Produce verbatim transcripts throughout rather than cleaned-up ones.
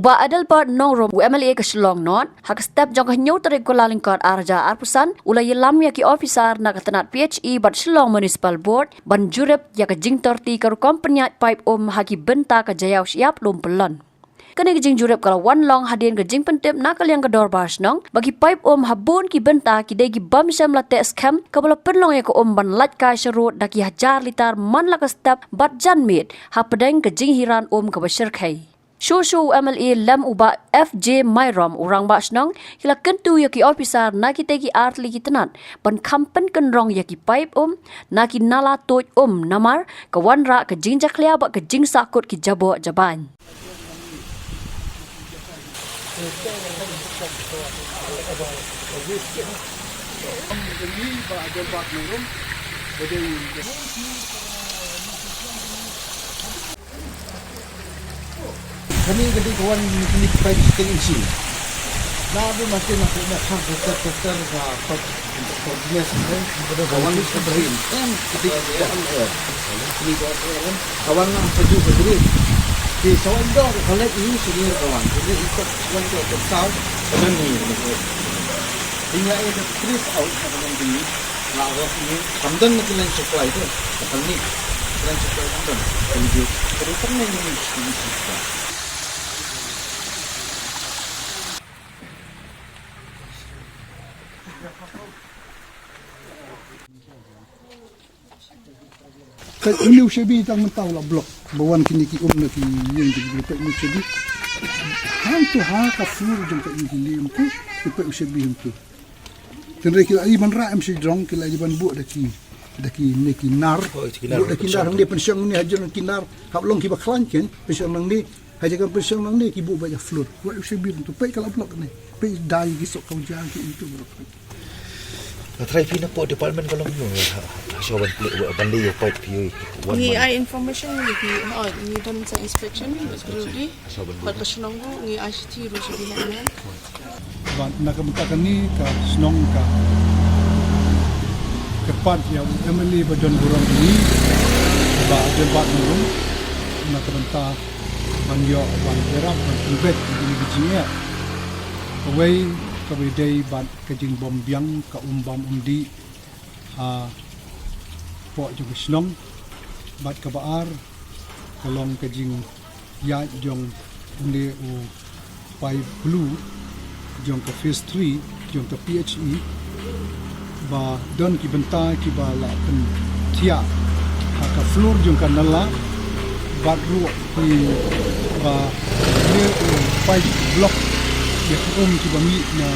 Bah Adelbert Nongrum, u M L A ka Shillong North, ha ka step jong ka hynñiew tarik Kyllalyngkot ar hajar arphew san, u la ïalam ïa ki officer na ka tnat P H E bad Shillong Municipal Board ban jurip ïa ka jingtorti ka rukom pynïaid paip um ha ki bynta ka Jaïaw Shyiap Lum Pyllun. Kane ka jingjurip ka la wan long hadien ka jingpyntip na ka liang ka dorbar shnong ba ki paip um ha bun ki bynta ki dei ki bym shym la teh skhem, kaba la pynlong ïa ka um ban lait kai sharud da ki hajar litar man la ka step bad janmiet hapdeng ka jinghiar um kaba shyrkhei. Shuh shuh u M L A lem u Bah F J Myrom, u rangbah shnong, ki la kyntu ïa ki officer na kitei ki artylli ki tnat ban kham pynkynrong ïa ki paip um na ki nala tuid um, namar ka wanrah ka jingjakhlia bad ka jingsahkut ki jaboh jaban. Kane ka dei ka wan kine ki paip siteng inch. Na dei ma kane na ka wan ka paip ka wan ka paip. Em ka dei ka wan. Ka wan na ka ju ka dei. Ki sawan dong ka lek ini sini ka wan. Jadi ikut sawan dong ka saw. Ka wan ni. Tinggal ïa ka tris out ka wan ni. Lah, wah, ni, kam don na ki line supply tu. Ka ni, ki line supply kam don. Ka ni, ka ni, ka ni, ka ni, ka ni, ka ni. Ka ïing u shebi tang mynta u la block. Ba wan kine ki um na ki ïing ki block ka ïing u shebi. Hangto ha ka floor jong ka ïing ki lem ki, ki peit u shebi hangto. Tynrai ki la ïa ban rah em shi jrong, ki la ïa ban buh da ki, da kine ki nar. Oh, ki nar. Buh da ki nar, hangne pynshong ne ha jrong ki nar. Hap long kiba khlaiñ ken, pynshong nangne. Ha jaka pynshong nangne ki buh ba ïa floor. Wat u shebi tu peit ka la block ne. Peit dei ki sok kau jang ki itu block. Nga try phi na pdeng department ka long ïa. Ha, ha, ha, shuwa ban plie, ban leh ïa pipe phi ïa. Ngi ai information ngi ki, oh, ngi don sa inspection, ngi, bad ka shnong ruh ngi ai shithi ruh sha ki hapdeng. Bad na ka bynta kane ka shnong ka kyrpad ïa u M L A ba don burom ngi, Bah Adelbert Nongrum, na ka bynta ban ïoh ban ïarap ban pynbeit ïa kine ki jingeh. Kawei kaba dei bad ka jingbym biang ka um bam um dih hapoh jong ka shnong, bad kaba ar ka long ka jingïaid jong une u pipe blue jong ka phase three jong ka P H E, ba don ki bynta kiba la pynthiah ha ka floor jong ka nala, bad ruh kiba une u pipe block ïa ki um kiba mih na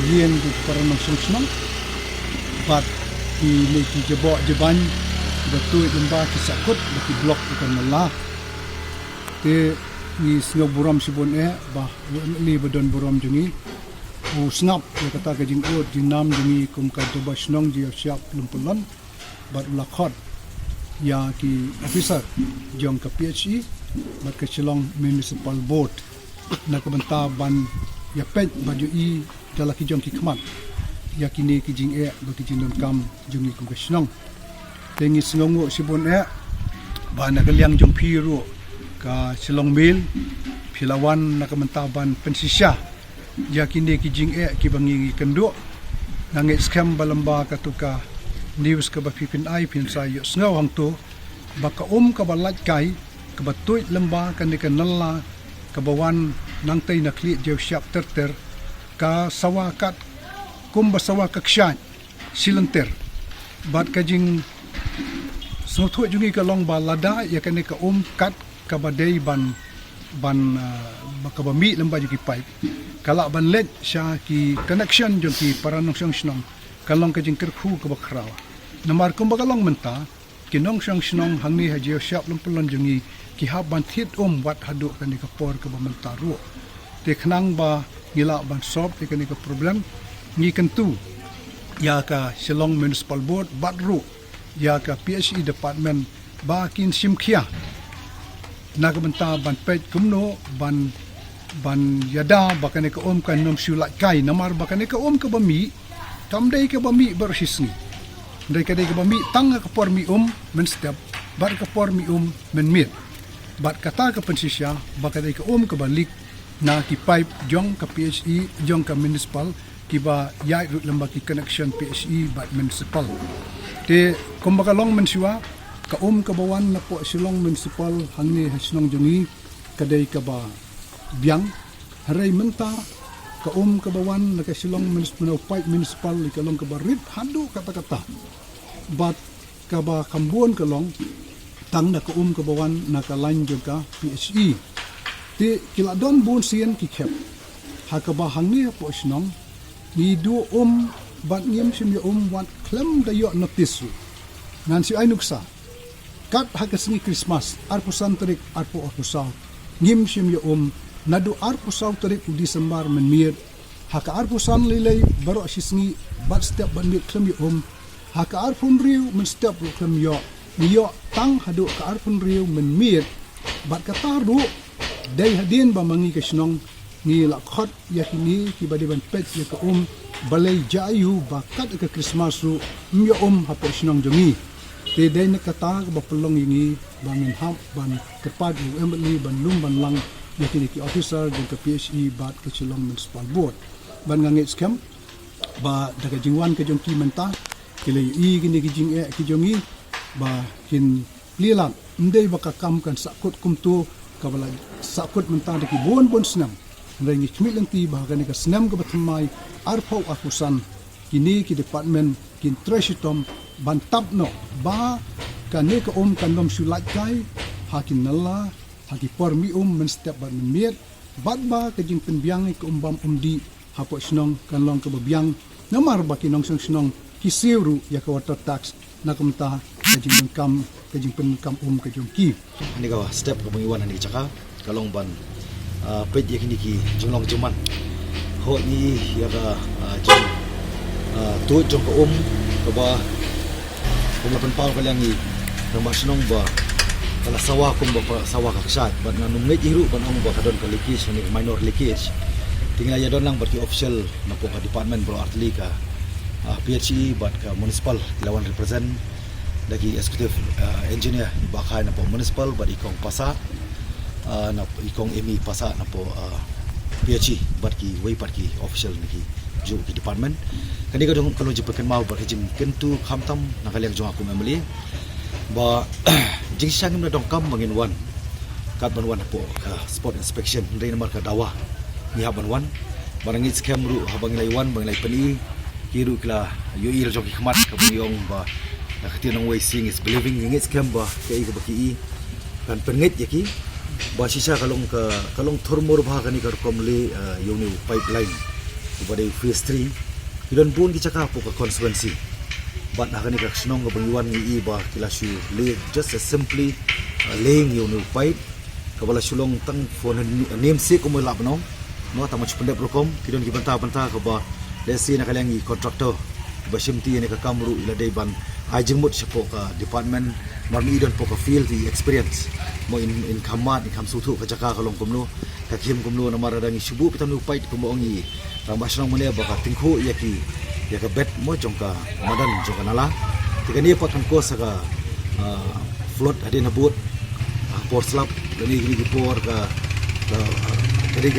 ïing jong ki para nongshong shnong. Bad kine ki jaboh jaban kiba tuid lyngba ki sahkut ba ki block ïa ka nala. Te ngi sngew burom shibun eh ba u M L A ba don burom jong ngi u sngap ïa kata ka jingud jingnam jong ngi kum ka dorbar shnong Jaïaw Shyiap Lum Pyllun, bad u la khot ïa ki officer jong ka P H E bad ka Shillong Municipal Board na ka bynta ban ïa peit bad ïohi da la ki jong ki khmat ïa kine ki jingeh bad ki jingdonkam jong ngi kum ka shnong. Te ngi sngewnguh shibun eh ba na ka liang jong phi ruh ka Shillong Mail phi la wan na ka bynta ban pynshisha ïa kine ki jingeh kiba ngi, ngi kynduh. Nga ngeit skhem ba lyngba katu ka news kaba phi pyn-ai phin sa ïohsngew hangto ba ka um kaba lait kai kaba tuid lyngba kane ka nala kaba wan nangtei na khlieh Jaïaw Shyiap ter ter ka sawa kat kumba sawa ka kshaid shi lynter. Bad ka jingsngewthuh jong ngi ka long ba lada ïa kane ka um kat kaba dei ban, ban, ah, ba kaba mih lyngba jong ki pipe ka lah ban leit sha ki connection jong ki para nongshong shnong, ka long ka jingkyrkhu kaba khraw. Namar kumba ka long mynta, ki nongshong shnong hangne ha Jaïaw Shyiap Lum Pyllun jong ngi ki hap ban thied um wat haduh kane ka por kaba mynta ruh. Te khnang ba ngi lah ban solve ïa kane ka problem, ngi kyntu ïa ka Shillong Municipal Board bad ruh ïa ka P H E department ba kin shim khia na ka bynta ban peit kumno ban, ban ïada ba kane ka um kan ym shu lait kai, namar ba kane ka um kaba mih kam dei kaba mih baroh shi sngi. Dei ka dei kaba mih tang ha ka por mih um mynstep bad ka por mih um mynmiet. Bad kata ka pynshisha ba ka dei ka um kaba leak na ki pipe jong ka P H E, jong ka municipal, kiba ïaid ruh lem bad ki connection P H E bad municipal. Te kumba ka long mynshuwa, ka um kaba wan napoh Shillong Municipal hangne ha shnong jong ngi ka dei kaba biang. Hynrei mynta ka um kaba wan na ka Shillong Municipal, na u pipe municipal, ka long kaba rit haduh katta katta. Bad kaba kham bun ka long tang da ka um kaba wan na ka lain jong ka P H E. Te ki la don bun sien ki khep ha kaba hangne hapoh shnong ngi duh um bad ngim shym ïa um wat khlem da ïoh notice ruh. Ngan shu ai nuksa, kat ha ka sngi Christmas, arphew san tarik, arphew arphew saw, ngim shym ïa um. Naduh arphew saw tarik u December mynmiet, ha ka arphew san lei lei baroh shi sngi, bad step bad miet khlem ïa um. Ha ka arphew hynriew mynstep ruh khlem ïoh. Ngi ïoh tang haduh ka arphew hynriew mynmiet. Bad kata ruh dei hadien ba ma ngi ka shnong ngi la khot ïa kine kiba dei ban peit ïa ka um, balei jia aiu ba kat ka Christmas ruh ym ïa um hapoh shnong jong ngi. Te dei na kata kaba pynlong ïa ngi ba ngin hap ban kyrpad ïa u M L A ban lum ban lang ïa kine ki officer jong ka P H E bad ka Shillong Municipal Board. Bad nga ngeit skhem ba da ka jingwan ka jong ki mynta, ki la ïohi kine ki jingeh ki jong ngi ba kin plie lad. Ym dei ba ka kam kan sahkut kumto kaba la sahkut mynta da ki bun bun snem. Hynrei ngi khmih lynti ba ha kane ka snem kaba thymmai, arphew arphew san, kine ki department kin trei shitom ban tap noh ba kane ka um kan ym shu lait kai ha ki nala, ha ki por mi um mynstep bad mynmiet, bad ba ka jingpynbiang ïa ka um bam um dih hapoh shnong kan long kaba biang, namar ba ki nongshong shnong ki siew ruh ïa ka water tax na ka bynta ka jingdonkam, ka jingpyndonkam um ka jong ki. Hangne ka step kaba ngi wan hangne ka jaka ka long ban, ah, peit ïa kine ki jinglong jingman. Hooid, ngi ïa ka, ah, jing, ah, tuid jong ka um kaba, kumba la pynpaw ka liang ngi rangbah shnong ba ka la sawa kumba ka sawa ka kshaid, bad ngan ym ngeit hi ruh ban ong ba ka don ka leakage, ne minor leakage. Te ngi la ïa don lang bad ki official napoh ka department baroh artylli ka, ah, P H E bad ka municipal, ki la wan represent da ki executive, ah, engineer, i Bah Khai napoh municipal bad i Kong Pasa, ah, na i Kong Emi Pasa napoh, ah, P H E bad kiwei pat ki official na ki juh ki department. Kane ka dong ka long jingpynkynmaw bad ka jingkyntu khamtam na ka liang jong nga kum M L A ba jingshisha ngim da donkam ba ngin wan kat ban wan hapoh ka spot inspection, hynrei namar ka dawa ngi hap ban wan. Ba nga ngeit skhem ruh haba ngi la wan, ba ngi la pyni, ki ruh ki la ïohi la jong ki khmat, kaba ngi ong ba, ah, ka ktien nongwei, seeing is believing. Ngi ngeit skhem ba kaei kaba ki i kan pynngeit ïa ki. Ba shisha ka long ka, ka long thurmur bha kane ka rukom leh, ah, ïa une u pipeline uba dei u phase three. Ki don bun ki jaka hapoh ka constituency. Bad ha kane ka shnong kaba ngi wan ngi i ba ki la shu leh just a simply, ah, laying ïa une u pipe kaba la shu long tang for namesake, kumba la pynong. Mo, tang ban shu pyndep rukom, ki don ki bynta bynta kaba lehse na ka liang i contractor ba shimti ïa kane ka kam ruh i la dei ban ai jingmut shapoh ka department, namar ma i don hapoh ka field, i experience. Mo, in, in kham mad, in kham sngewthuh ka jaka ka long kumno, ka khim kumno, namar lada ngi shu buh pat tang une u pipe kumba ong i rangbah shnong mynne ba ka tyngkhuh ïa ki, ïa ka bed, mo, jong ka madan jong ka nala. Te kane pat kan cause ka, ah, flood hadien habud, ah, por slap, lane kine ki por ka, ka, ka dei,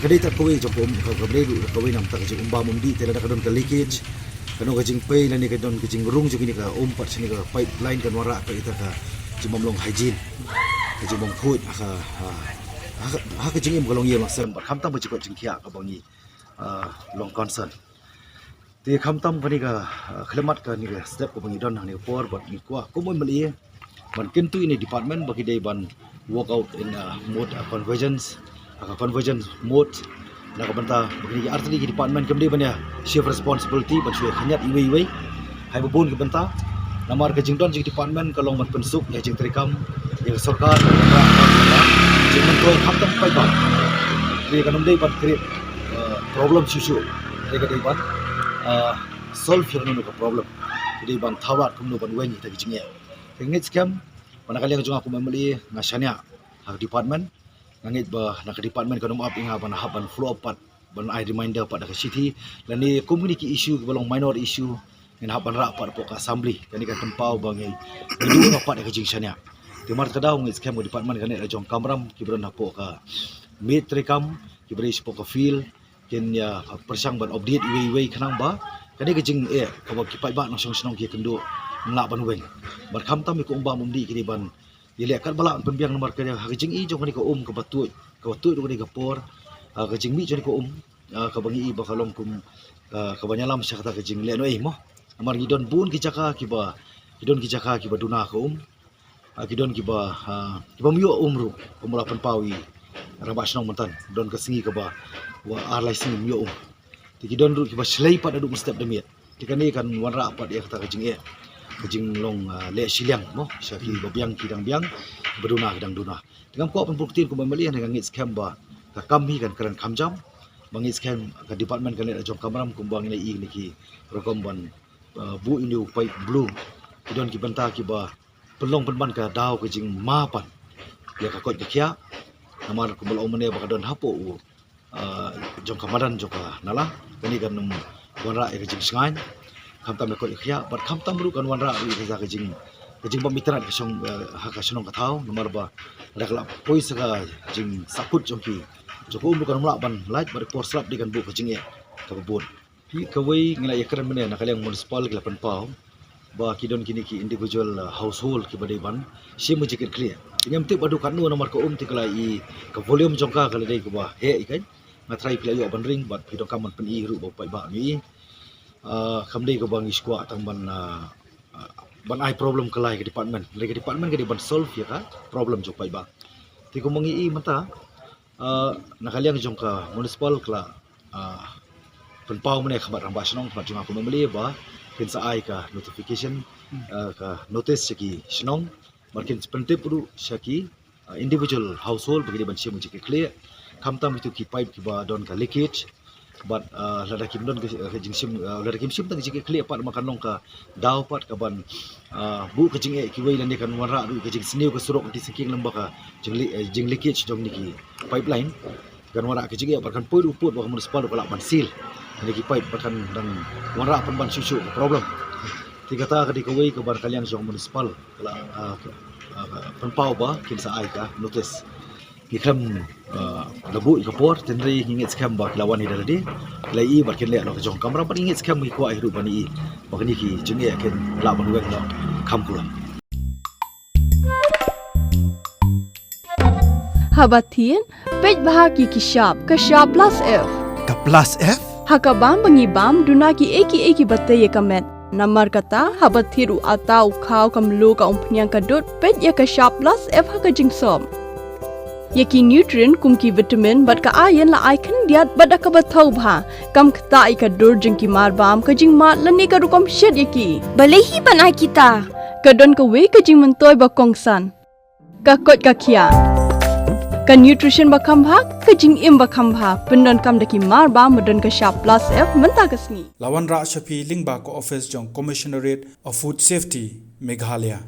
ka dei ta kawei jong ka um, ka, ka dei ruh kawei na ka bynta ka jingum bam um dih, te lada ka don ka leakage, ka don ka jingpei lane ka don ka jingrung jong kine ka um pat sha kane ka pipeline, kan wanrah ïa kata ka jingbym long hygiene, ka jingbym khuid ha ka, ha, ha ka, ha ka jingim ka longïing longsem, bad khamtam ka jingkoit jingkhiah kaba ngi, ah, long concern. Te khamtam kane ka, ah, khyllipmat kane ka step kaba ngi don ha kane ka por, bad ngi kwah kum u M L A ban kyntu ïa kine department ba ki dei ban work out in a mode, a convergence, a convergence mode, na ka bynta ba kine ki artylli ki department kim dei ban ïa shift responsibility ban shu ïa khynñiat iwei iwei ha kiba bun ki bynta. Namar ka jingdon jong ki department ka long ban pynsuk ïa ka jingtrei kam, ïa ka sorkar, ïa ka jingmyntoi khamtam paidbah. Te kan ym dei ban create, uh, problem shuh shuh. Te ka dei ban, uh, solve ïa kano kano ka problem. Ka dei ban thaw lad kumno ban weng ïa kita ki jingeh. Te nga ngeit skhem ba na ka liang jong nga kum u M L A nga shaniah ha ka department. Nga ngeit ba na ka department kan ym ap ïa nga ban hap ban follow up pat, ban ai reminder pat da ka shithi, lane kum kine ki issue kiba long minor issue ngin hap ban rah pat hapoh ka assembly. Kane kan pynpaw ba ngi, ngi duh noh pat ïa ka jingshaniah. Te namar kata ka daw nga ngeit skhem ka department kan leh la jong kamram, kiba don hapoh ka miet treikam, Ki briew shapoh ka field kin ïa pyrshang ban update iwei iwei khnang ba kane ka jingeh kaba ki paidbah nongshong shnong ki kynduh yn lah ban weng. Bad khamtam ïa ka um bam um dih ki dei ban ïaleh katba lah ban pynbiang namar ka ha ka jingïohi jong kane ka um kaba tuid, kaba tuid ruh kane ka por, ah, ka jingmih jong kane ka um, ah, kaba ngi i ba ka long kum, ah, kaba ïalam sha kata ka jingleh noh ei mo. Namar ngi don bun ki jaka kiba, ki don ki jaka kiba duna ka um. Ah, ki don kiba, ah, kiba ym ïoh um ruh, kum u la pynpaw i rangbah shnong mynta. Don ka sngi kaba, wa ar lai sngi ym ïoh um. Te ki don ruh kiba shlei pat haduh mynstep da miet. Te kane kan wanrah pat ïa kata ka jingeh, ka jinglong, ah, leh shiliang mo sha ki ba biang ki dang biang, ba duna ki dang duna. Te ngam kwah pynbun ktien kum u M L A, hynrei nga ngeit skhem ba ka kam hi kan kren kham jam. Ba ngeit skhem ka department kan leh la jong kamram kumba ngi la i kine ki rukom ban, ah, buh ïa une u paip blue. Ki don ki bynta kiba pynlong pynban ka daw ka jingma pat ïa ka koit ka khiah. Namar kumba la ong mynne ba ka don hapoh u, ah, jong ka madan jong ka nala. Kane kan ym wanrah ïa ka jingshngaiñ, khamtam ïa ka koit ka khiah bad khamtam ruh kan wanrah ruh ïa ka jing, ka jingbym itynnad ka shong, ah, ha ka shnong ka thaw. Namar ba lada ka la poi sha ka jingsahkut jong ki, jong ka um ruh kan ym lah ban lait bad ka por slap dei kan buh ka jingeh kaba bun. Phi, kawei ngi la ïakren mynne na ka liang municipal ki la pynpaw ba ki don kine ki individual, uh, household kiba dei ban shim ka jingkitkhlieh. Te ngam tip ba haduh katno namar ka um te ka la i ka volume jong ka ka la dei kaba heh i kai. Nga tharai phi la ïoh ban ring bad phi donkam ban pyni ruh ba u paidbah ngi i. Uh, kam dei kaba ngi shu kwah tang ban, uh, uh, ban ai problem ka la ïa ka department. Hynrei ka department ka dei ban solve ïa ka problem jong u paidbah. Te kumba ngi i mynta, ah, na ka liang jong ka municipal ka la, ah, pynpaw mynne khmat rangbah shnong, khmat jong nga kum u M L A ba kin sa ai ka notification, ah, ka notice sha ki shnong, bad kin pyntip ruh sha ki, ah, individual household ba ki dei ban shim ka jingkitkhlieh. Khamtam kito ki paip kiba don ka leakage, bad, ah, lada kim don ka, ka jingshim, ah, lada kim shim tang ka jingkitkhlieh pat ma kan long ka daw pat ka ban, ah, buh ka jingeh kiwei lane kan wanrah ruh ka jingsniew ka surok, ka jingsyngkien lem bad ka jingli-, eh, jingleakage jong kine ki pipeline. Kan wanrah ka jingeh bad kan poi ruh pud ba ka municipal ruh ka lah ban seal kine ki paip bad kan dang wanrah pynban shuh shuh ka problem. Te kata ka dei kawei kaba na ka liang jong municipal ka la, ah, ka, ah, ka pynpaw ba kin sa ai ka notice. Ngi khlem, ah, la buh ïa ka por, hynrei ngi ngeit skhem ba ki la wan hi da lade, ki la i bad kin leh noh ka jong ka kamram bad ngi ngeit skhem, ngi kwah hi ruh ban i ba kine ki jingeh kin lah ban weng noh kham kular. Haba thied, peit bha ïa ki shap, ka shap plus F. Ka plus F? Ha ka bam ba ngi bam, duna kiei kiei kiba tei ïa ka met. Namar kata, haba thied u atta, u khaw, ka mluh, ka umphniang, ka dud, peit ïa ka shap plus F ha ka jingsop. Ïa ki nutrient kum ki vitamin bad ka iron la ai khyndiat bad da kaba thaw bha. Kam ktah ïa ka dur jong ki mar bam, ka jingmad lane ka rukom shet ïa ki. Balei hi ban ai kita? Ka don kawei ka jingmyntoi ba kongsan. Ka koit ka khiah. Ka nutrition ba kham bha, ka jingim ba kham bha. Pyndonkam da ki mar bam ba don ka shap plus F mynta ka sngi. La wanrah sha phi lyngba ka office jong Commissionerate of Food Safety, Meghalaya.